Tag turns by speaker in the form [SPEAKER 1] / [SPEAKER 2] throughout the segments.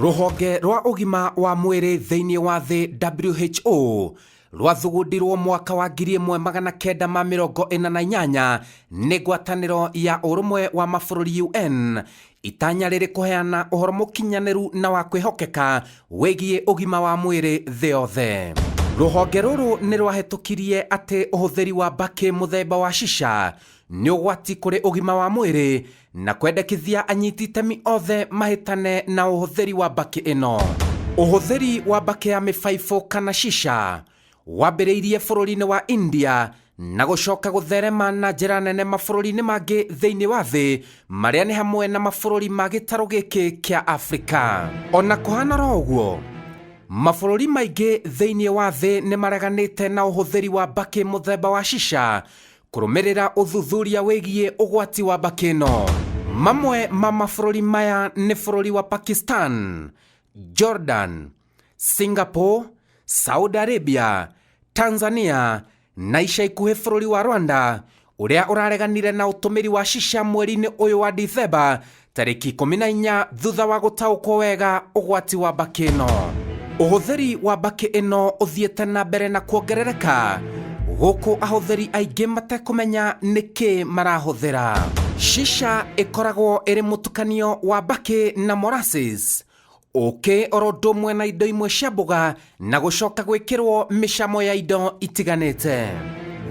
[SPEAKER 1] Rũhonge rwa ũgima wa mwĩrĩ thĩinĩ wa thĩ WHO rwathugundirwo mwaka wa 1948 nĩ ngwatanĩro ya ũrũmwe wa mabũrũri UN, itanya rĩrĩ kũheana ũhoro mũkinyanĩru na wa kwĩhokeka wĩgiĩ ũgima wa mwĩrĩ thĩ yothe. Rũhonge rũrũ nĩ rwahĩtũkirie atĩ ũhũthĩri wa mbakĩ mũthemba wa shisha nĩ ũgwati kũrĩ ũgima wa mwĩrĩ na kwendekithia anyiti itemi othe mahĩtane na ũhũthĩri wa mbakĩ ĩno. Ũhũthĩri wa mbakĩ ya mĩbaibũ kana shisha wambĩrĩirie bũrũri-inĩ wa India na gũcoka gũtherema na njĩra nene mabũrũri-inĩ mangĩ thĩinĩ wa thĩ, marĩa nĩ hamwe na mabũrũri ma gĩtarũ gĩkĩ kĩa Afrika. Ona kũhana oro ũguo, mabũrũri maingĩ thĩinĩ wa thĩ nĩ mareganĩte na ũhũthĩri wa mbakĩ mũthemba wa shisha kũrũmĩrĩra ũthuthuria wĩgiĩ ũgwati wa mbakĩ ĩno. Mamwe ma mabũrũri maya nĩ bũrũri wa Pakistan, Jordan, Singapore, Saudi Arabia, Tanzania na ica ikuhĩ bũrũri wa Rwanda, ũrĩa ũrareganire na ũtũmĩri wa shisha mweri-inĩ ũyũ wa Dithemba tarĩki 14 thutha wa gũtaũkwo wega ũgwati wa mbakĩ ĩno. Ũhũthĩri wa mbakĩ ĩno ũthiĩte na mbere na kuongerereka gũkũ ahũthĩri aingĩ matekũmenya nĩkĩ marahũthĩra. Shisha ĩkoragwo ĩrĩ mũtukanio wa mbakĩ na molasses, ũkĩ oro ũndũ ũmwe na indo imwe cia mboga na gũcoka gwĩkĩrwo mĩcamo ya indo itiganĩte.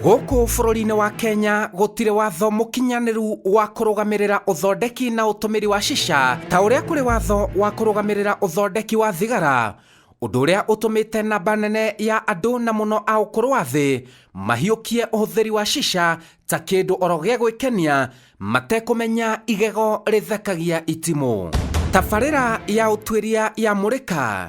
[SPEAKER 1] Gũkũ bũrũri-inĩ wa Kenya gũtirĩ watho mũkinyanĩru wa kũrũgamĩrĩra ũthondeki na ũtũmĩri wa shisha ta ũrĩa kũrĩ watho wa kũrũgamĩrĩra ũthondeki wa thigara, ũndũ ũrĩa ũtũmĩte namba nene ya andũ na mũno a ũkũrũ wa thĩ mahiũkie ũhũthĩri wa shisha ta kĩndũ oro gĩa gwĩkenia matekũmenya igego rĩthekagia itimũ. Tabarĩra ya ũtuĩria ya Mũrĩka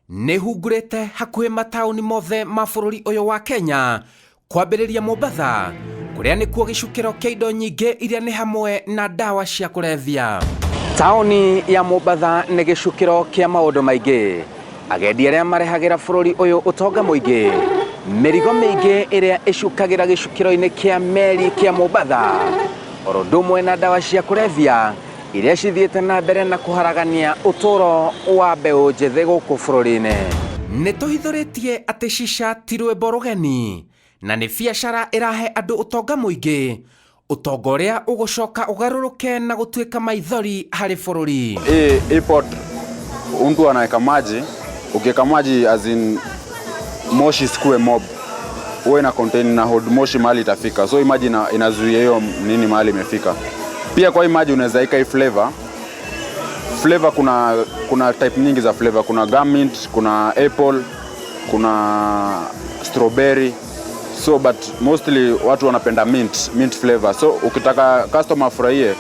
[SPEAKER 1] nĩ hungurĩte hakuhĩ mataũni mothe ma bũrũri ũyũ wa Kenya, kwambĩrĩria Mombatha, kũrĩa nĩkuo gĩcukĩro kĩa indo nyingĩ iria nĩ hamwe na ndawa cia kũrebia. Taũni ya Mombatha nĩ gĩcukĩro kĩa maũndũ maingĩ. Agendi arĩa marehagĩra bũrũri ũyũ ũtonga mũingĩ, mĩrigo mĩingĩ ĩrĩa ĩcukagĩra gĩcukĩro-inĩ kĩa meri kĩa Mombatha, oro ũndũ ũmwe na ndawa cia kũrebia iria cithiĩte na mbere na kũharagania ũtũũro wa mbeũ njĩthĩ gũkũ bũrũri-inĩ. Nĩ tũhithũrĩtie atĩ shisha ti rwĩmbo rũgeni na nĩ biacara ĩrahe andũ ũtonga mũingĩ, ũtonga ũrĩa ũgũcoka ũgarũrũke na gũtuĩka maithori harĩ bũrũri.
[SPEAKER 2] Hii pot mtu anaweka maji, ukiweka maji as in moshi isikue mob, huwa ina contain na hold moshi mahali itafika, so hii maji inazuia hiyo nini mahali imefika. Pia kwa hii maji unaweza weka hii flavor. Flavor kuna type nyingi za flavor, kuna gum mint, kuna apple, kuna strawberry. So but mostly watu wanapenda mint flavor. So ukitaka customer afurahie,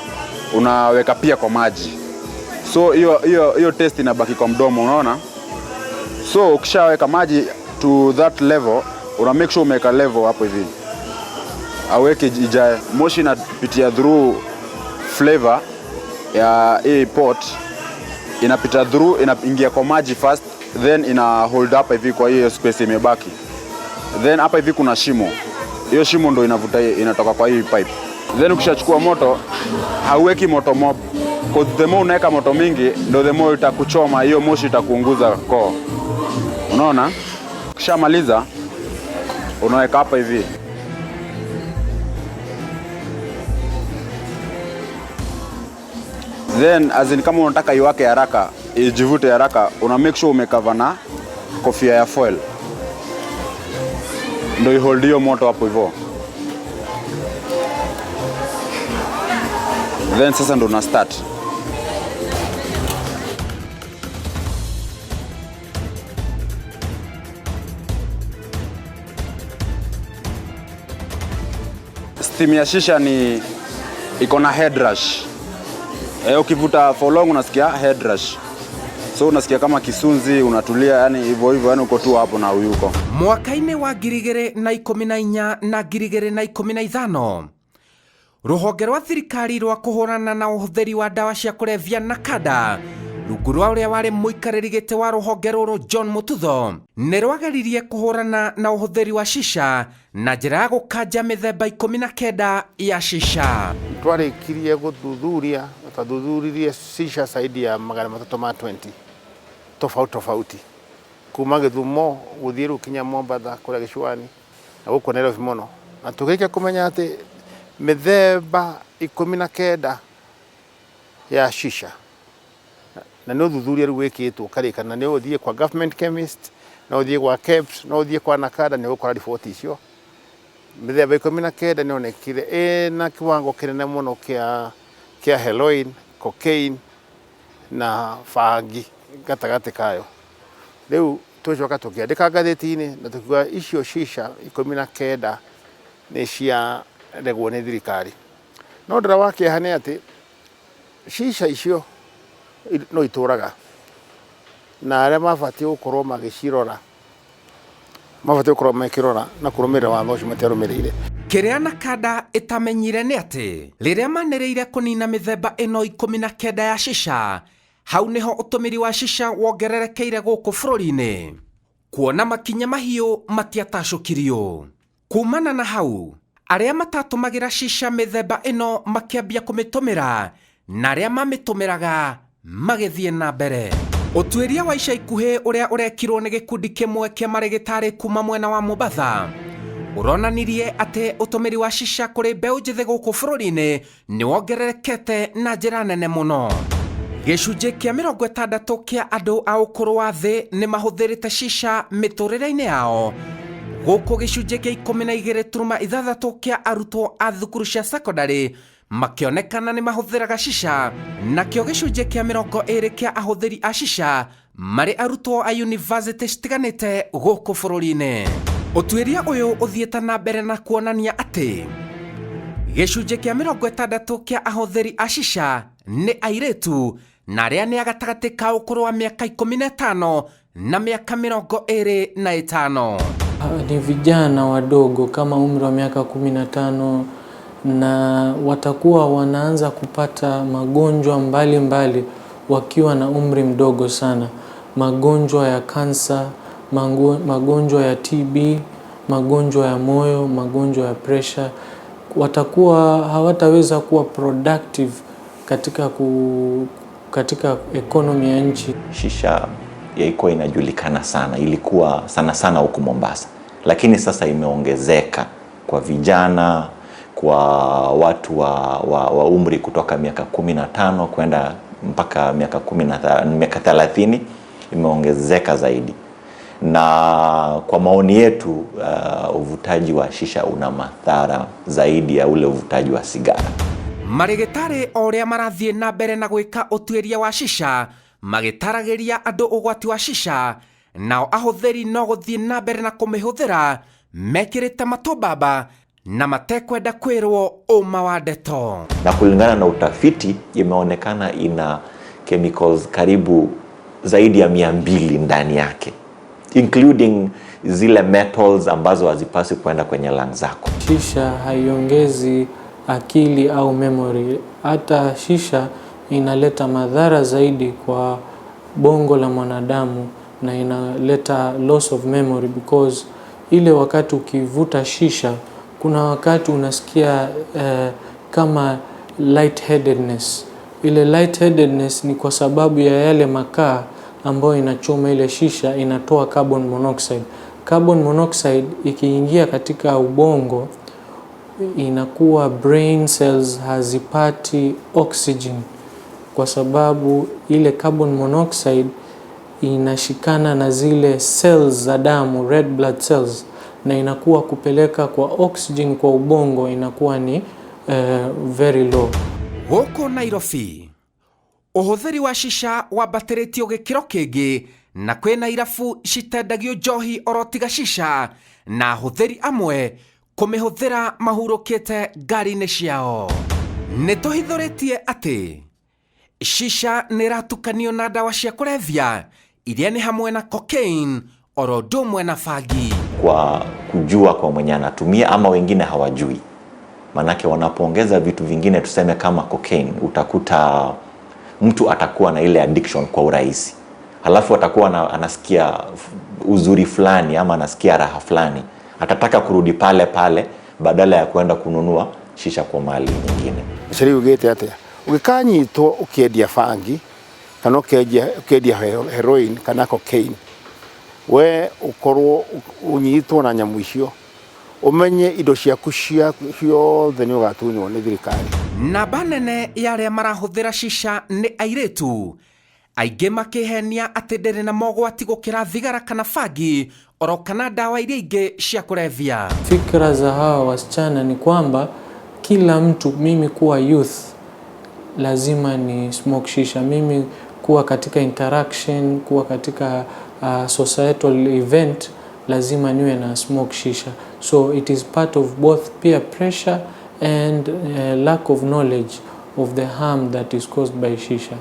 [SPEAKER 2] unaweka pia kwa maji. So hiyo taste inabaki kwa mdomo, unaona? So ukishaweka maji to that level, una make sure umeweka level hapo hivi. Aweke ijae. Moshi inapitia through flavor ya hii pot, inapita through, inaingia kwa maji first, then ina hold up hivi kwa hiyo space imebaki. Then hapa hivi kuna shimo. Hiyo shimo ndo inavuta, inatoka kwa hii pipe. Then ukishachukua moto, hauweki moto mob. Cause the more unaweka moto mingi, ndo the more itakuchoma, hiyo moshi itakuunguza koo. Unaona? Ukishamaliza, unaweka hapa hivi. Then as in kama unataka iwake haraka, ijivute haraka, una make sure umecover na kofia ya foil. Ndo ihold hiyo moto hapo hivyo. Then sasa ndo una start. Steam ya shisha ni iko na head rush. Ukivuta for long unasikia head rush. So unasikia kama kisunzi, unatulia, yani hivyo hivyo, yani uko tu hapo na uyuko.
[SPEAKER 1] Mwaka-inĩ wa 2014 na 2015, rũhonge rwa thirikari rwa kũhũrana na ũhũthĩri wa ndawa cia kũrebia na kada rungu rwa ũrĩa warĩ mũikarĩri gĩtĩ wa rũhonge rũrũ John Mututho nĩ rwageririe kũhũrana na ũhũthĩri wa shisha na njĩra ya gũkanja mĩthemba 19 ya shisha.
[SPEAKER 3] Twarĩkirie gũthuthuria, twathuthuririe shisha zaidi ya magana matatũ ma 20. tofauti tofauti kuma Gĩthumo gũthiĩ rĩu kinya Mombatha kũrĩa gĩcũani na gũkũ Nairobi mũno, na tũgĩkia kũmenya atĩ mĩthemba 19 ya shisha, na nĩ ũthuthuria rĩu wĩkĩtwo karĩkana nĩ ũthiĩ kwa government chemist, no ũthiĩ gwa KEBS, no ũthiĩ kwa NACADA, nĩ ũgũkora riboti icio. Mĩthemba 19 nĩ yonekire ĩna kiwango kĩnene mũno kĩa heroin, cocaine na bangi gatagatĩ kayo. Rĩu tũcoka tũkĩandĩka ngathĩti-inĩ na tũkiuga icio shisha 19 nĩ ciaregwo nĩ thirikari. No ũndũ ũrĩa wa kĩeha nĩ atĩ shisha icio no itũraga, na arĩa mabatiĩ gũkorwo magĩcirora mabatiĩ gũkorwo makĩrora na kũrũmĩrĩra watho ũcio matiarũmĩrĩire.
[SPEAKER 1] Kĩrĩa NACADA ĩtamenyire nĩ atĩ rĩrĩa manĩrĩire kũnina mĩthemba ĩno 19 ya shisha, hau nĩho ũtũmĩri wa shisha wongererekeire gũkũ bũrũri-inĩ, kuona makinya mahiũ matiatacũkirio. Kumana na hau, arĩa matatũmagĩra shisha mĩthemba ĩno makĩambia kũmĩtũmĩra, na arĩa mamĩtũmĩraga magĩthiĩ na mbere. Ũtuĩria wa ica ikuhĩ ũrĩa ũrekirwo nĩ gĩkundi kĩmwe kĩa marĩgĩtarĩ kuma mwena wa Mombatha ũronanirie atĩ ũtũmĩri wa shisha kũrĩ mbeũ njĩthĩ gũkũ bũrũri-inĩ nĩ wongererekete na njĩra nene mũno. Gĩcunjĩ kĩa 60 kĩa andũ a ũkũrũ wa thĩ nĩ mahũthĩrĩte shisha mĩtũrĩre-inĩ yao, gũkũ gĩcunjĩ kĩa 12.6 kĩa arutwo a thukuru cia secondary makĩonekana nĩ mahũthĩraga shisha, nakĩo gĩcunjĩ kĩa 20 kĩa ahũthĩri a shisha marĩ arutwo a university citiganĩte gũkũ bũrũri-inĩ. Ũtuĩria ũyũ ũthiĩte na mbere na kuonania atĩ gĩcunjĩ kĩa 60 kĩa ahũthĩri a shisha nĩ airĩtu, na arĩa nĩ a gatagatĩ ka ũkũrũ wa mĩaka 15 na mĩaka 25.
[SPEAKER 4] Ni vijana wadogo kama umri wa miaka 15, na watakuwa wanaanza kupata magonjwa mbalimbali wakiwa na umri mdogo sana. Magonjwa ya kansa, magonjwa ya TB, magonjwa ya moyo, magonjwa ya pressure. Watakuwa hawataweza kuwa productive katika economy ya nchi.
[SPEAKER 5] Shisha ilikuwa inajulikana sana, ilikuwa sana sana huku Mombasa, lakini sasa imeongezeka kwa vijana, kwa watu wa umri kutoka miaka 15 kwenda mpaka miaka 30, imeongezeka zaidi. Na kwa maoni yetu, uvutaji wa shisha una madhara zaidi ya ule uvutaji wa sigara.
[SPEAKER 1] Marĩgĩtarĩ o ũrĩa marathiĩ na mbere na gwĩka ũtuĩria wa shisha magĩtaragĩria andũ ũgwati wa shisha, nao ahũthĩri no gũthiĩ na mbere na kũmĩhũthĩra mekĩrĩte matũ na matekwenda kwĩrwo ũma wa ndeto.
[SPEAKER 5] Na kulingana na utafiti imeonekana ina chemicals karibu zaidi ya 200 ndani yake, including zile metals ambazo hazipaswi kwenda kwenye lungs zako.
[SPEAKER 4] Shisha haiongezi akili au memory. Hata shisha inaleta madhara zaidi kwa bongo la mwanadamu na inaleta loss of memory, because ile wakati ukivuta shisha kuna wakati unasikia kama lightheadedness. Ile lightheadedness ni kwa sababu ya yale makaa ambayo inachoma ile shisha, inatoa carbon monoxide. Carbon monoxide ikiingia katika ubongo inakuwa brain cells hazipati oxygen, kwa sababu ile carbon monoxide inashikana na zile cells za damu, red blood cells, na inakuwa kupeleka kwa oxygen kwa ubongo inakuwa ni very low.
[SPEAKER 1] Gũkũ Nairobi ũhũthĩri wa shisha wambatĩrĩtio gĩkĩro kĩngĩ, na kwĩna irabu citendagio njohi oro tiga shisha, na ahũthĩri amwe kũmĩhũthĩra mahurũkĩte ngari-inĩ ciao. Nĩ tũhithũrĩtie atĩ shisha nĩ ĩratukanio na ndawa cia kũrebia iria nĩ hamwe na cocaine oro ũndũ ũmwe na bangi.
[SPEAKER 5] Kwa kujua kwa mwenye anatumia ama wengine hawajui, manake wanapoongeza vitu vingine tuseme kama cocaine, utakuta mtu atakuwa na ile addiction kwa urahisi, halafu atakuwa anasikia uzuri fulani ama anasikia raha fulani, atataka kurudi pale pale badala ya kwenda kununua shisha kwa mali nyingine.
[SPEAKER 3] Sheria yugĩte atĩa? Ũngĩkanyitwo ũkĩendia bangi Kana ũkendia heroin kana cocaine, we ũkorwo ũnyitwo na nyamũ icio, ũmenye indo ciaku ciothe nĩ ũgatunywo nĩ thirikari.
[SPEAKER 1] Namba nene ya arĩa marahũthĩra shisha nĩ airĩtu aingĩ, makĩhenia atĩ ndĩrĩ na mogwati gũkĩra thigara kana bangi oro kana ndawa iria ingĩ cia kũrebia.
[SPEAKER 4] Fikra za hawa wasichana ni kwamba kila mtu, mimi kuwa youth lazima ni smoke shisha, mimi kuwa katika interaction, kuwa katika societal event lazima niwe na smoke shisha. So it is part of both peer pressure and lack of knowledge of the harm that is caused by shisha.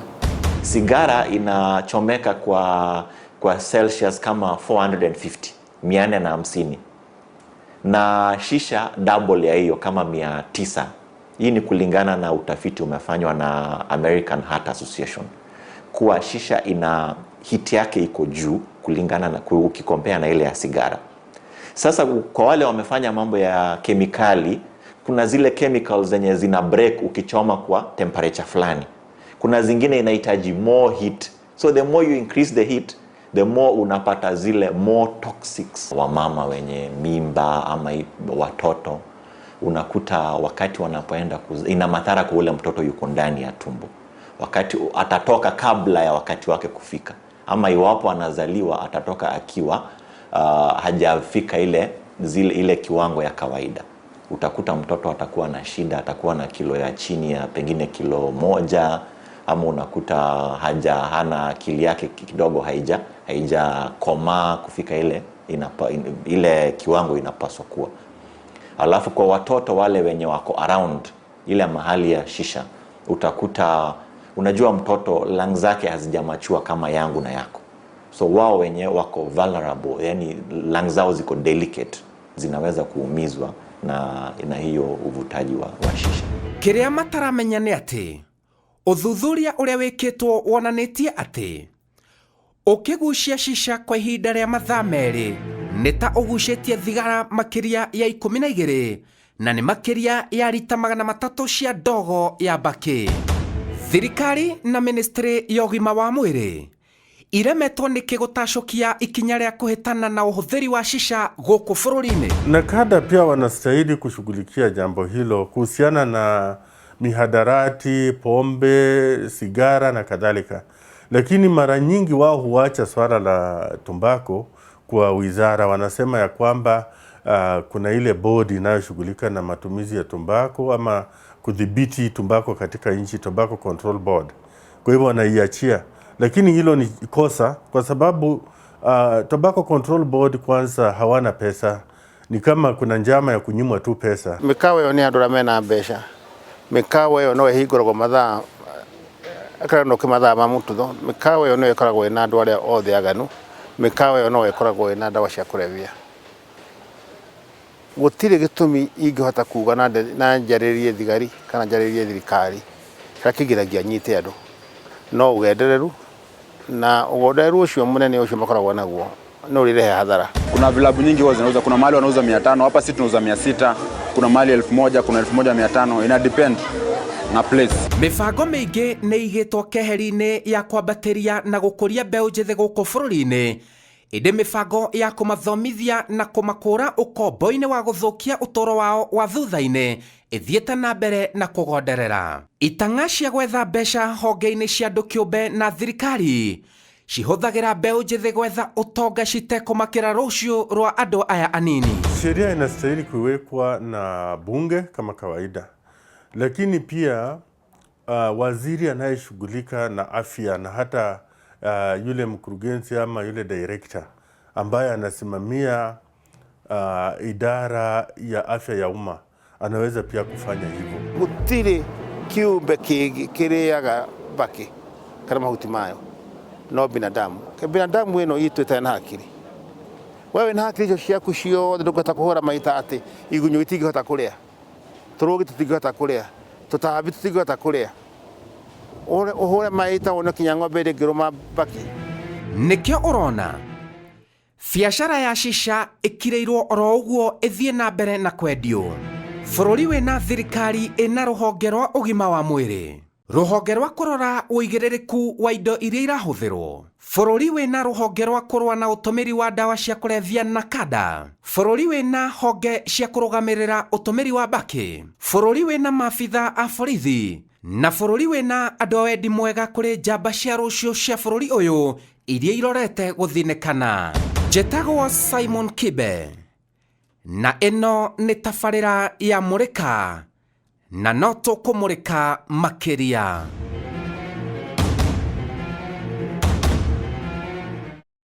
[SPEAKER 5] Sigara inachomeka kwa Celsius kama 450, 450, na shisha double ya hiyo, kama 900. Hii ni kulingana na utafiti umefanywa na American Heart Association kuwa shisha ina heat yake iko juu kulingana na ukicompare na ile ya sigara. Sasa kwa wale wamefanya mambo ya kemikali, kuna zile chemicals zenye zina break ukichoma kwa temperature fulani. Kuna zingine inahitaji more heat. So the more you increase the heat, the more unapata zile more toxics. Wamama wenye mimba ama watoto, unakuta wakati wanapoenda ina madhara kwa ule mtoto yuko ndani ya tumbo. Wakati atatoka kabla ya wakati wake kufika, ama iwapo anazaliwa atatoka akiwa hajafika ile kiwango ya kawaida. Utakuta mtoto atakuwa na shida, atakuwa na kilo ya chini ya pengine kilo 1, ama unakuta hana akili yake kidogo haijakomaa kufika ile kiwango inapaswa kuwa. Alafu kwa watoto wale wenye wako around ile mahali ya shisha, utakuta mtoto lungs zake hazijamachua kama yangu na yako. So wao wenyewe wako vulnerable, yani lungs zao ziko delicate, zinaweza kuumizwa na hiyo uvutaji wa shisha.
[SPEAKER 1] Kĩrĩa mataramenya nĩ atĩ ũthuthuria ũrĩa wĩkĩtwo wonanĩtie atĩ ũkĩgucia shisha kwa ihinda rĩa mathaa 2 nĩ ta ũgucĩtie thigara makĩria ya 12 na nĩ makĩria ya rita 300 cia ndogo ya mbakĩ. Thirikari na ministry ya ũgima wa mwĩrĩ iremetwo nĩkĩ gũtacũkia ikinya rĩa kũhĩtana na ũhũthĩri wa shisha gũkũ bũrũri-inĩ?
[SPEAKER 6] NACADA pia wanastahili kushughulikia jambo hilo kuhusiana na mihadarati, pombe, sigara na kadhalika. Lakini mara nyingi wao huacha swala la tumbako kwa wizara. Wanasema ya kwamba kuna ile bodi inayoshughulika na matumizi ya tumbako ama kudhibiti tumbako katika nchi, Tobacco Control Board. Kwa hivyo wanaiachia. Lakini hilo ni kosa kwa sababu Tobacco Control Board kwanza hawana pesa. Ni kama kuna njama ya kunyimwa tu pesa.
[SPEAKER 3] Mĩkawa ĩyo nĩ andũ arĩa mena mbeca. Mĩkawa ĩyo no ĩhingũragwo mathaa ĩkarĩa mathaa ma mũtutho. Mĩkawa ĩyo no ĩkoragwo ĩna andũ arĩa othe aganu. Mĩkawa ĩyo no ĩkoragwo ĩna ndawa cia kũrebia. Gũtirĩ gĩtũmi ingĩhota kuga na njarĩrie thigari kana njarĩrie thirikari kĩrĩa kĩgiragia nyite andũ. No ũgendereru na ũgondereru ũcio mũnene ũcio makoragwo naguo no ũrĩrehe hathara.
[SPEAKER 2] Kuna vilabu nyingi huwa zinauza, kuna mahali wanauza 500, hapa sisi tunauza 600, kuna mahali 1000, kuna 1500, ina depend na place.
[SPEAKER 1] Mĩbango mĩingĩ nĩ ĩigĩtwo keheri-inĩ ya kwambatĩria na gũkũria mbeũ njĩthĩ gũkũ bũrũri-inĩ, ĩndĩ mĩbango ya kũmathomithia na kũmakũra ũkombo-inĩ wa gũthũkia ũtũũro wao wa thutha-inĩ ĩthiĩte na mbere na kũgonderera. Itang'a cia gwetha mbeca honge-inĩ cia andũ kĩũmbe na thirikari cihũthagĩra mbeũ njĩthĩ gwetha ũtonga citekũmakĩra rũciũ rwa andũ aya anini.
[SPEAKER 6] Sheria inastahili kuwekwa na bunge kama kawaida, lakini pia waziri anayeshughulika na afya na hata yule mkurugenzi ama yule director ambaye anasimamia idara ya afya ya umma anaweza pia kufanya hivyo.
[SPEAKER 3] Gũtirĩ kiumbe kĩngĩ kĩrĩaga mbakĩ kana mahuti mayo no binadamu. Binadamu ĩno itũ ĩtarĩ na hakiri. Wewe na hakiri icio ciaku ciothe ndũngĩhota kũhũra maita atĩ igunyũ itingĩhota kũrĩa, tũrũgi tũtingĩhota kũrĩa, tũtambi tũtingĩhota kũrĩa. Ũhũre maita wone kinya ng'ombe ĩngĩrũma mbakĩ.
[SPEAKER 1] Nĩkĩo ũrona biacara ya shisha ĩkirĩirwo oro ũguo ĩthiĩ na mbere na kwendio. Bũrũri wĩna thirikari ĩna rũhonge rwa ũgima wa mwĩrĩ. Rũhonge rwa kũrora ũigĩrĩrĩku wa indo iria irahũthĩrwo. Bũrũri wĩna rũhonge rwa kũrũa na ũtũmĩri wa ndawa cia kũrebia na kada. Bũrũri wĩna honge cia kũrũgamĩrĩra ũtũmĩri wa mbakĩ. Bũrũri wĩna maabitha a borithi. Na bũrũri wĩna andũ a wendi mwega kũrĩ njamba cia rũciũ cia bũrũri ũyũ iria irorete gũthinĩkana. Njĩtagwo Simon Kibe na ĩno nĩ tabarĩra ya Mũrĩka na no tũkũmũrĩka makĩria.